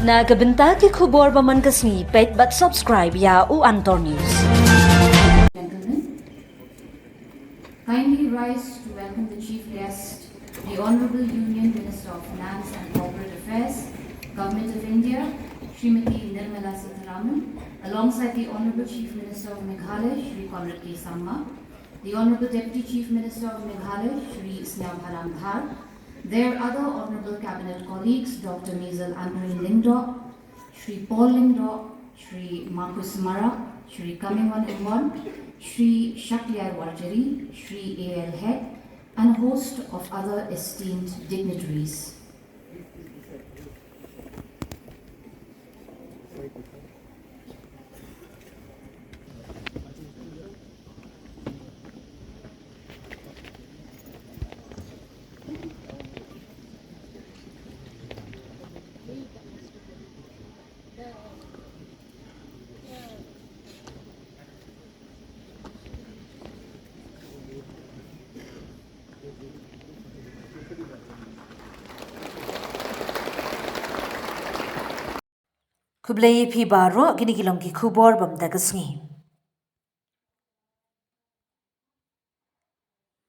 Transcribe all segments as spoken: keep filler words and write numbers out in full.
Na ka bynta ki khubor ba man ka sngi, peit bad subscribe ïa U Antor News. Gentlemen, kindly rise to welcome the Chief Guest, the Honorable Union Minister of Finance and Corporate Affairs, Government of India, Srimati Nirmala Sitharaman, alongside the Honorable Chief Minister of Meghalaya, Shri Conrad K Sangma, the Honorable Deputy Chief Minister of Meghalaya, Shri Sniawbhalang Dhar, their other honorable cabinet colleagues, Doctor Mazel Ampareen Lyngdoh, Shri Paul Lyngdoh, Shri Marcuise Marak, Shri Comingone Yngwon, Shri Shakliar Warjri, Shri A L Hek, and a host of other esteemed dignitaries. Khublei ïa phi baroh, kine ki long ki khubor ba mynta ka sngi.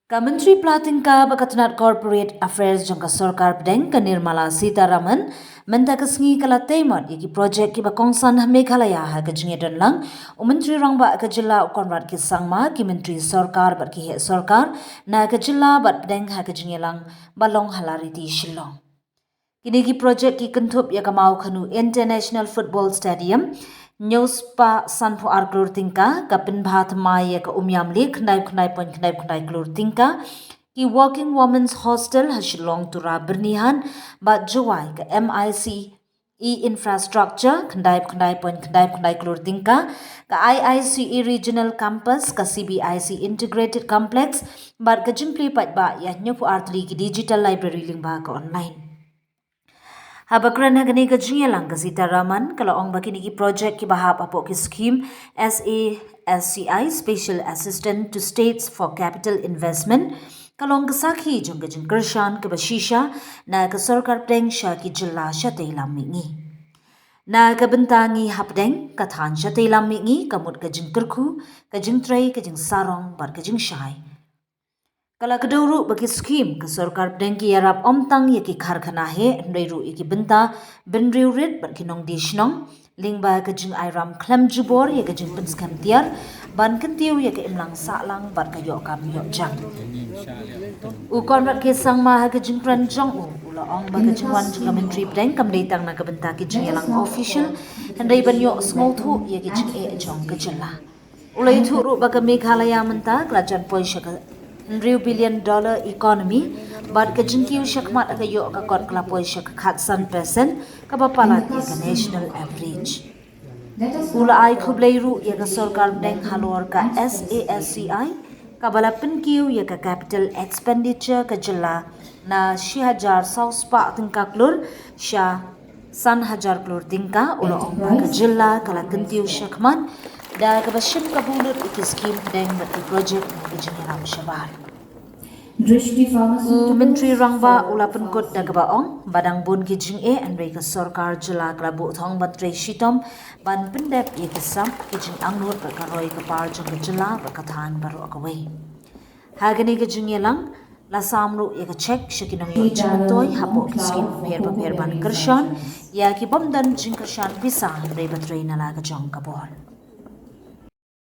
Ka Myntri Pla Tyngka bad ka tnad Corporate Affairs jong ka Sorkar Pdeng, ka Nirmala Sitharaman, mynta ka sngi ka la tei mot ïa ki projek kiba kongsan ha Meghalaya. Ha ka jingïadon lang u Myntri Rangbah ka jylla u Conrad K Sangma, ki Myntri Sorkar bad ki heh sorkar na ka jylla bad pdeng ha ka jingïalang ba long ha Lariti, Shillong. Kine ki projek ki kynthup ïa ka Mawkhanu International Football Stadium, hynñiew spah sanphew ar klur tyngka, ka pynbha thymmai ïa ka Umiam Lake, khyndai, khyndai point khyndai khyndai klur tyngka, ki Working Women's Hostel ha Shillong, Tura, Byrnihat bad Jowai, ka M I C E infrastructure, khyndai, khyndai point khyndai khyndai klur tyngka, ka I I C E Regional Campus, ka C B I C Integrated Complex, bad ka jingplie paidbah ïa hynñiewphew ar tylli ki digital library lyngba ka online. Haba kren ha kane ka jingïalang, ka Sitharaman ka la ong ba kine ki projek kiba hap hapoh ki skhim S A S C I, Special Assistance to States for Capital Investment, ka long ka sakhi jong ka jingkyrshan kaba shisha na ka Sorkar Pdeng sha ki jylla shatei lam mihngi. Na ka bynta ngi hapdeng, ka thaiñ shatei lam mihngi, ka mut ka jingkyrkhu, ka jingtrei, ka jingsarong bad ka jingshai. Ka la kdew ruh ba ki skhim ka Sorkar Pdeng ki ïarap ym tang ïa ki karkhana heh, hynrei ruh ïa ki bynta bynriew rit bad ki nongdie shnong, lyngba ka jingai ram khlem jubor ïa ka jingpynskhem tiar ban kyntiew ïa ka imlang sahlang bad ka ïoh kam ïoh jam. U Conrad K Sangma ha ka jingkren jong u, u la ong ba ka jingwan jong ka Myntri Pdeng kam dei tang na ka bynta ki jingïalang official, hynrei ban ïoh sngewthuh ïa ki jingeh jong ka jylla. U la ïathuh ruh ba ka Meghalaya mynta ka la jan poi sha ka hynriew billion dollar economy, bad ka jingkiew shakhmat ha ka ïoh ka kot ka la poi sha ka khatsan percent, kaba palat ïa ka national average. U la ai khublei ruh ïa ka Sorkar Pdeng halor ka S A S C I, kaba la pynkiew ïa ka capital expenditure ka jylla na shi hajar saw spah tyngka klur sha san hajar klur tyngka. U la ong ba ka jylla ka la kyntiew shakhmat da kaba shim kabu lut ïa ki skhim pdeng bad ki projek ha ka jingïarap shabar. Drishti Pharmaceuticals. U Myntri Rangbah u la pynkut da kaba ong ba dang bun ki jingeh, hynrei ka Sorkar Jylla ka la buh thong ban trei shitom ban pyndep ïa ki sap, ki jingangnud bad ka roi ka par jong ka jylla bad ka thaiñ baroh kawei. Ha kane ka jingïalang la sam ruh ïa ka cheque sha ki nongïoh jingmyntoi hapoh ki skhim bapher bapher ban kyrshan ïa ki bym don jingkyrshan pisa hynrei ba trei na la ka jong ka bor.